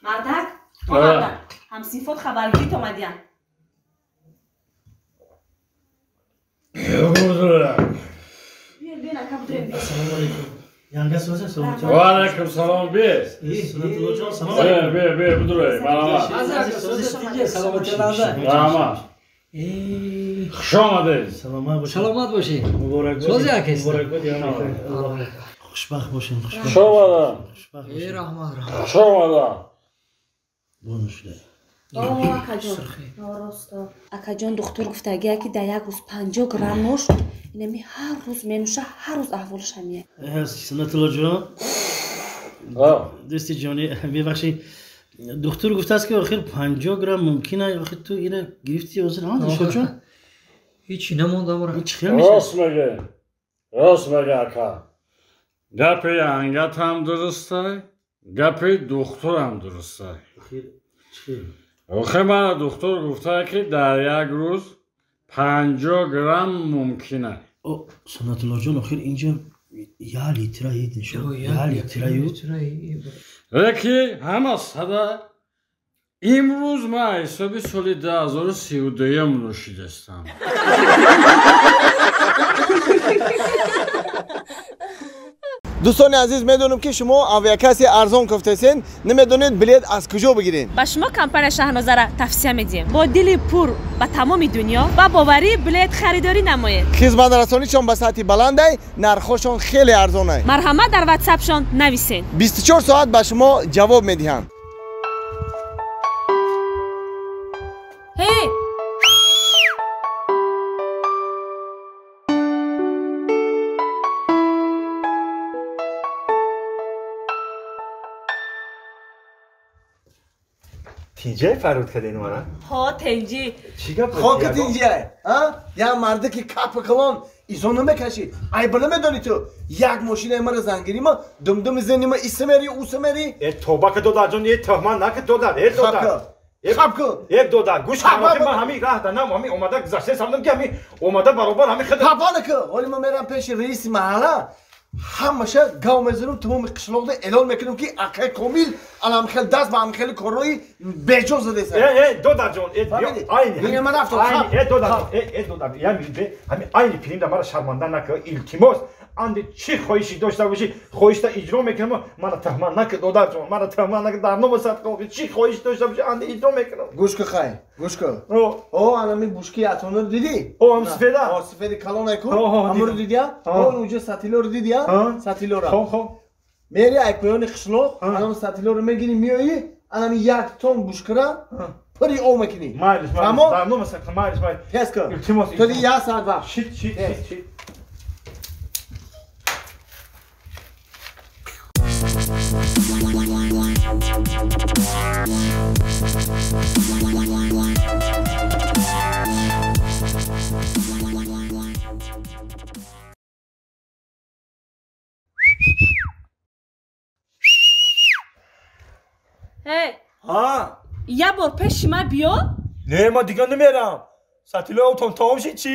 Мардак, мардак, ҳамсинфот хабаргирит омадиян. Ассалому алайкум. Янга соза салом. Ва алайкум салом бе. Салом алайкум. Бе, бе, будурай. Марҳамат. Марҳамат. Хуш омадед. Саломат бошед. Саломат бошед. Муборак бошед. Сози акаст. Муборак бод. Хушбахт бошед. Хуш омадед. Эй раҳмат, раҳмат. Хуш омадед. Бону шуда. Акаҷон, норосто. Акаҷон, духтур гуфтагия ки дар як рӯз 50 грамм нӯш, инами ҳар рӯз менӯша, ҳар рӯз аҳволаш ҳамия. Суннатуллоҷон, дӯсти ҷонӣ, мебахшед, духтур гуфтааст ки охир 50 грамм мумкин аст, охир ту ина гирифти ҳозир, ҳа, дилшодҷон? Ҳечи намондам. Чӣ хел мешавад? Рост мегӣ, рост мегӣ ака. Гапи ангатам дурустай, гапи духтурам дурустай. Охир чӣ? Охир мана духтур гуфта ки дар як рӯз 50 грамм мумкин аст. Суннатуллоҷон, охир инҷо як литра дилшод, як литра ю. Леки ҳама сада имрӯз ман ҳисоби соли 2032 нӯшидастам. Дӯстони азиз, медонам ки шумо авиакасси арзон кофтесен, намедонед билет аз куҷо бигиред. Ба шумо компания Шаҳнозара тавсия медиҳем. Бо дили пур ба тамоми дунё ба боварӣ билет харидорӣ намоед. Хизматрасонишон ба сатҳи баландай, нархҳошон хеле арзонай. Марҳамат, дар ватсапшон нависед. 24 соат ба шумо ҷавоб медиҳанд. Ҳей! Тинҷай фарёд кардин мана? Ҳо, тинҷӣ. Чӣ гап? Хоки тинҷай, а? Як марде ки капи калон изо намекашӣ, айба намедонӣ ту. Як мошинаи мара зангирима, думдуми зенима исмери, усмери. Э тоба ки додар ҷон, э тӯҳмат наки додар, э додар. Хаб ку. Э додар, гӯш кун, ман ҳамин раҳ данам, ҳамин омада гузашта самдам ки ҳамин омада баробар ҳамин хид. Папа наку, ҳоли ман мерам пеши раиси маҳалла. Ҳамаша гав мезанам, тамоми қишлоқда эълон мекунам ки акай Комил аламхел даст ба амхели корҳои беҷо задеса. Э, э, додарҷон, э, айни. Ман рафтам. Э, додарҷон, э, э, додар, я бе, ҳамин айни филмда мара шарманда накун, илтимос. Анди чӣ хоҳиши дошта бошӣ, хоҳишта иҷро мекунам, мара таҳмат накун, додарҷон, мара таҳмат накун, дар номи садқо, чӣ хоҳиш дошта бошӣ, анди иҷро мекунам. Гӯш кун, хай, гӯш кун. О, анами бушки атонро дидӣ? О, ам сафеда? О, сафеди калонай ку? Амро дидӣ? О, уҷо сатилоро дидӣ? Сатилора. Хо, хо. Мери ай поёни қишлоқ, анам сатилоро мегирӣ, меоӣ, анами як тон бушкара пури об мекунӣ. Майлиш, майлиш, дар номи садқо, майлиш, майлиш. Тез кун. Илтимос. То ди як соат вақт. Шит, шит, шит, шит. Ҳей! Ҳа? Як бор пеши ман биё? Не, ман дигар намерам. Сатилои обтон тамом шид чӣ?